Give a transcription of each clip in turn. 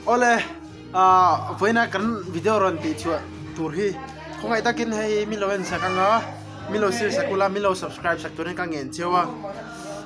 Awle ah vawiina kan video rawn tih chhuah tur hi khawngaih takin hei min lo en sak anga min lo share sak ula min lo subscribe sak turin ka ngen cheu a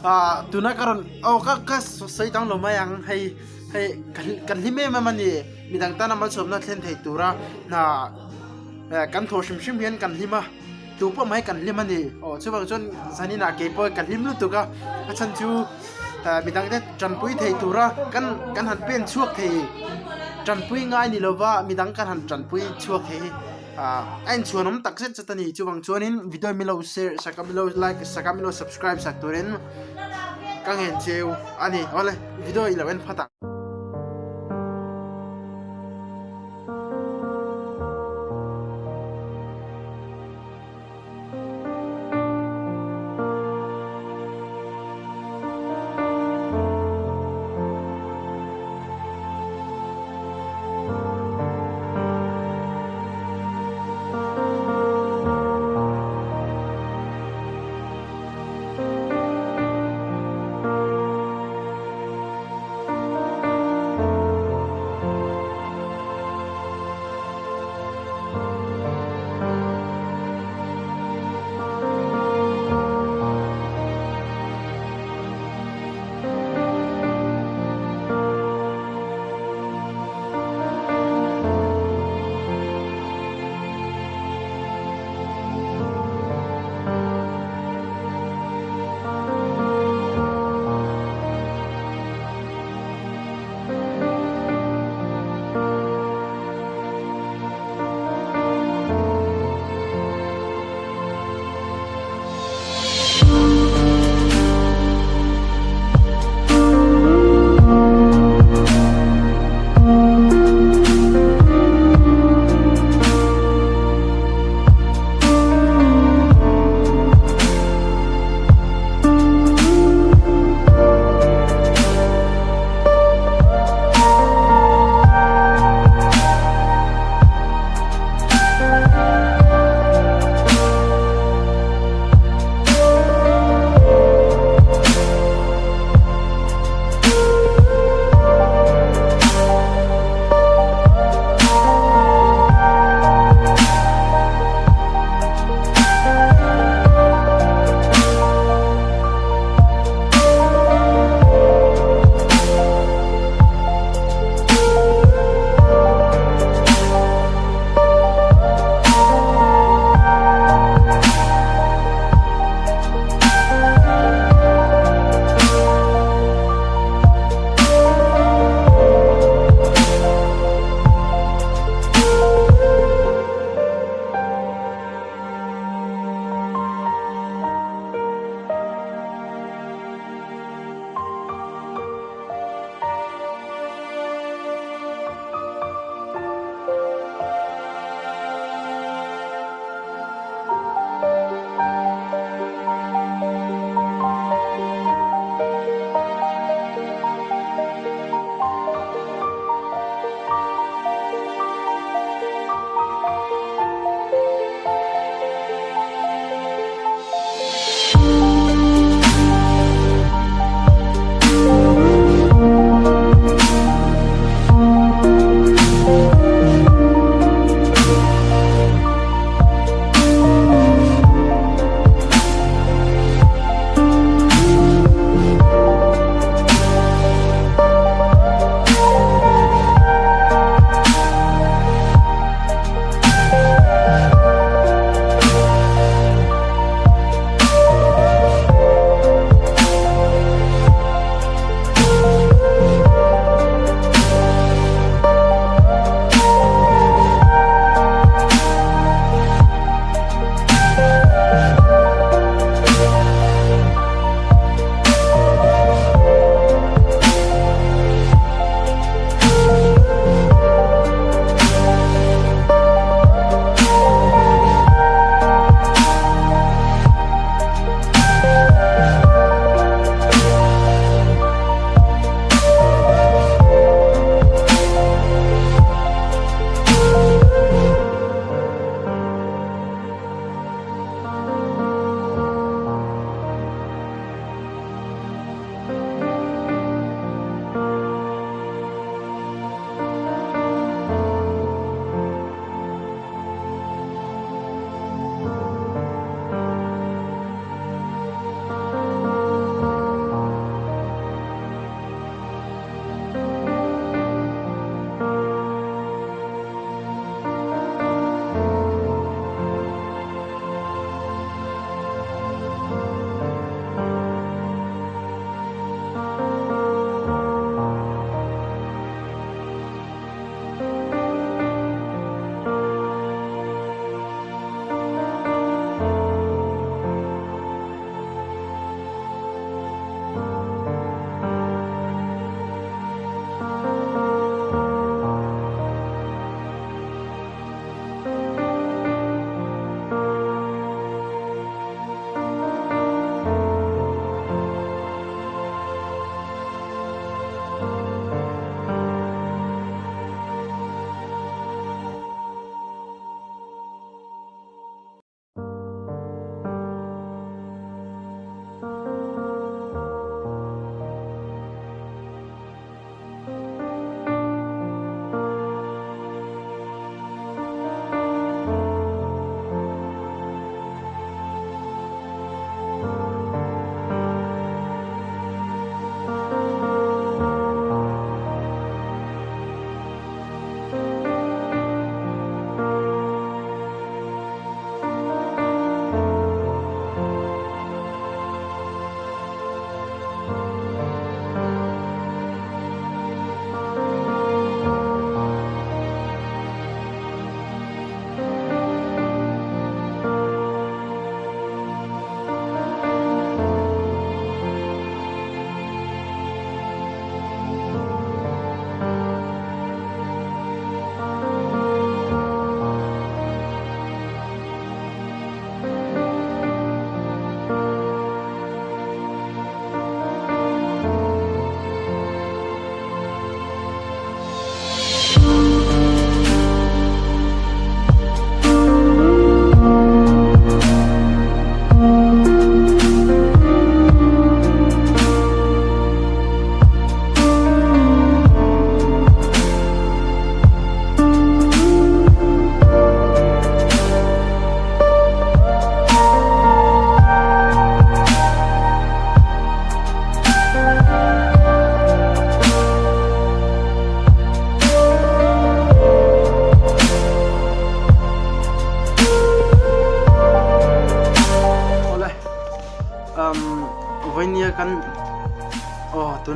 ah tuna ka rawn aw ka ka sawi dang lo mai ang hei hei kan hlim em em a ni midang tana malsawmna thlen thei tura hna kan thawh hrim hrim hian kan hlim a. Tu pawh mai kan hlim a ni. Aw chuvang chuan zaninah kei pawh ka hlim lutuk a, a chhan chu midang te tanpui thei tura kan kan han pen chhuak thei tanpui ngai ni lova midang kan han tanpui chhuak thei hi ah a inchhuan awm tak zet zet a ni. Chuvang chuanin video milo share sak a milo like sak a milo subscribe sak turin ka ngen cheu a ni. Awle video i lo en phawt ang.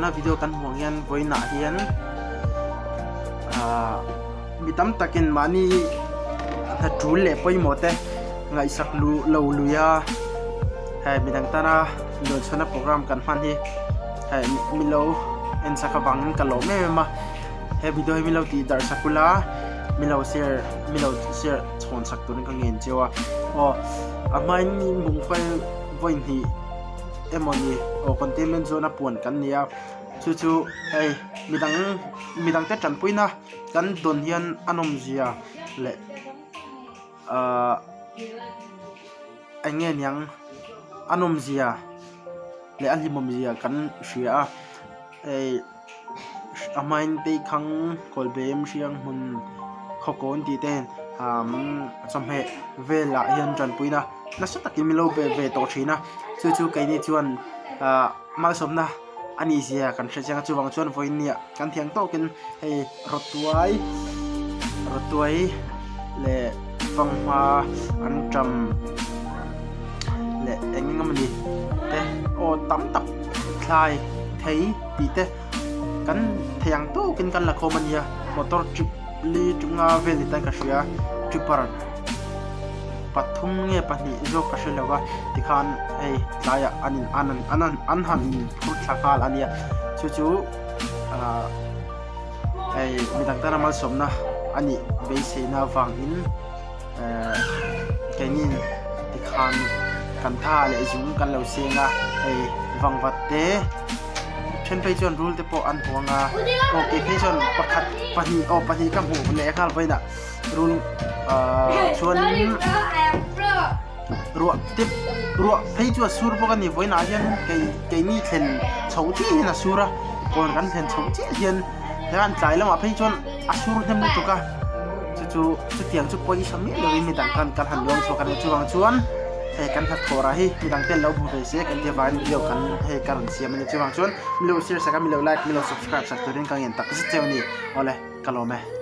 tuna video kan hmuh ang hian vawiinah hian ahh mi tam takin mahni hna tul leh pawimawh te ngaihsak luh lo lui a hei midang tana luanchhuahna program kan hman hi hei milo en sak avangin ka lawm em em a he video hi milo tih darh sak ula milo share milo share chhawn sak turin ka ngen cheu a aw a hmain bungfai vawi hnih emawni aw containment zone a puan kan ni a chu chu hei midang midang te tanpuina kan dawn hian a nawmzia leh ahh eng nge niang a nawmzia leh a hlimawmzia kan hria a hei a hmain teikhang kawlbem hriang hmun khawkawn tih te umm chawhmeh velah hian tanpuina nasa takin min lo pe ve tawh thin a chu chu keini chuan ahh malsawmna a nih zia kan hre chiang a chuvang chuan vawiin nia kan thiam tawkin hei rawtuai rawtuai leh fanghma an ṭam leh eng eng emawni te aw tam tak thlai thei tih te kan thei ang tawkin kan la khawm a nia motor trip li ṭunga vel ni tan ka hria tripper pathum nge pahnih zawk ka hre lo va tikhan hei tlaiah an in an an an an han in phur thla nghal a nia chu chu ahh hei midang tana malsawmna a nih beiseina avangin ehh keini tikhan kan tha leh zung kan lo seng a hei vangvat te then phei chuan rul te pawh an hmu ang a aw kei phei chuan pakhat pahnih aw pahnih ka hmuh leh nghal vawiinah rul ahh chuanin ruah te ruah phei chu a sur bawk a ni vawiinah hian kei keini thlen chho chiah hian a sur a kawn kan thlen chho chiah hian hian tlai lamah phei chuan a sur hnem lutuk a chu chu chutiang chu pawisa miah lovin midang khan kan han luang chhuak a ni chuvang chuan hei kan hnathawh rah hi midang ten lo hmu ve se kan ti avangin video kan hei ka rawn siam a ni chuvang chuan milo share sak a milo like milo subscribe sak turin ka ngen tak zet cheu a ni awle ka lawm e.